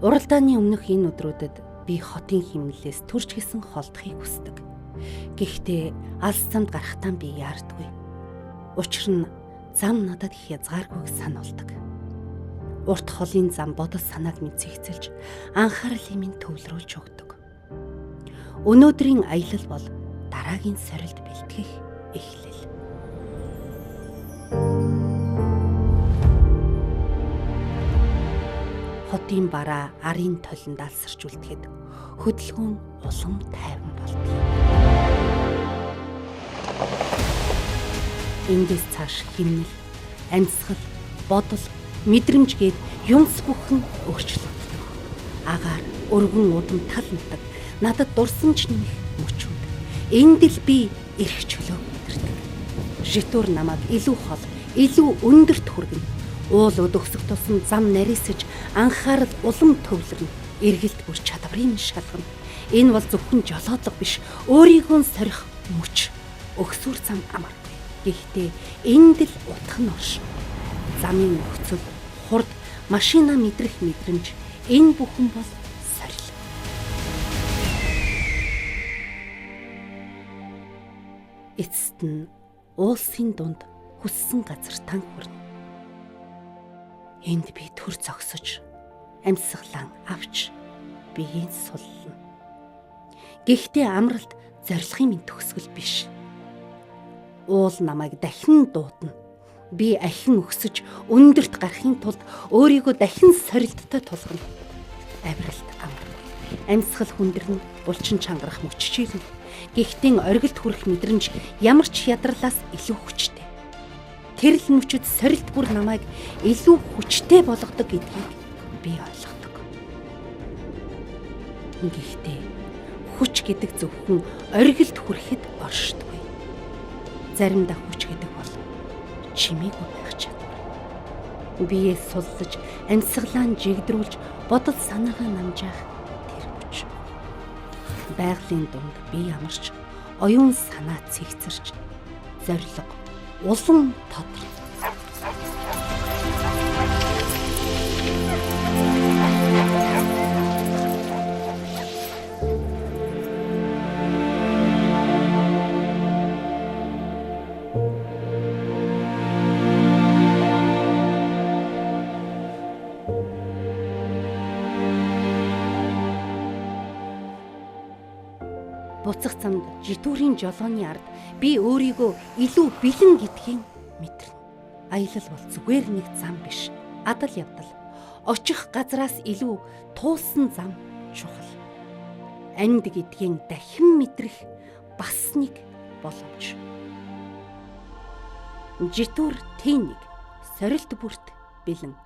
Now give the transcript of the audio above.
Уралдааны өмнөх энэ өдрүүдэд би хотын химнэлээс төрж гисэн холдохыг хүсдэг. Гэхдээ алс замд гарахтаа би яардаггүй. Учир нь зам надад хязгааргүйг сануулдаг. Урт холын зам бодол санааг минь цэгцэлж, анхаарлыг минь төвлөрүүлж өгдөг. Өнөөдрийн аялал бол дараагийн сорилт бэлтгэх эхлэл. Хотын бараа арын толинд алсарч үлдэхэд хөдөлгөөн улам тайван болдог. Эндээс цааш химнэл, амьсгал, бодол, мэдрэмж гээд юмс бүхэн өөрчлөгддөг. Агаар, өргөн удам тал нутаг надад дурсамж нэмэх мөчүүд. Энд л би эрх чөлөөг мэдэрдэг. Житур намайг илүү хол, илүү өндөрт хүргэнэ. Уул өдөгсөх тусам зам нарийсаж, анхаарал улам төвлөрнө. Эргэлт бүр чадварыг минь шалгана. Энэ бол зөвхөн жолоодлого биш, өөрийгөө сорих мөч. Өгсүүр зам амаргүй. Гэхдээ энд л утга нь оршино. Замын нөхцөл, хурд, машина мэдрэх мэдрэмж энэ бүхэн бол сорил. Эцэст нь уулсын дунд хүссэн газар тан хүрнэ. Энд би төр зогсож, амьсгалан авч биеийн суллана. Гэхдээ амралт зорилгын минь төгсгөл биш. Уул намайг дахин дуудана. Би ахин өксөж өндөрт гарахын тулд өөрийгөө дахин сорилттой тулгана. Авиралт амаргүй. Амьсгал хүндэрнэ, булчин чангарах мөчжийлнэ. Гэхдээ оргилд хүрэх мэдрэмж ямар ч ядралаас илүү хүчтэй. Тэр л мөчөд сорилт бүр намайг илүү хүчтэй болгодог гэдгийг би ойлгодог. Гэхдээ хүч гэдэг зөвхөн оргилд хүрэхэд оршдоггүй. Заримдаа хүч гэдэг бол чимээгүй байх чадвар. Биеэ суллаж, амьсгалаа жигдрүүлж, бодол санаагаа намжаах тэр мөч. Байгалийн дунд би амарч, оюун санаа цэгцэрч, зорилго улам тодорно. Буцах замд житүүрийн жолооны ард би өөрийгөө илүү бэлэн гэдгийг мэдэрнэ. Аялал бол зүгээр нэг зам биш. Адал явдал. Очих газраас илүү туулсан зам чухал. Амьд гэдгийг дахин мэдрэх бас нэг боломж. Житүүр Т1 сорилт бүрт бэлэн.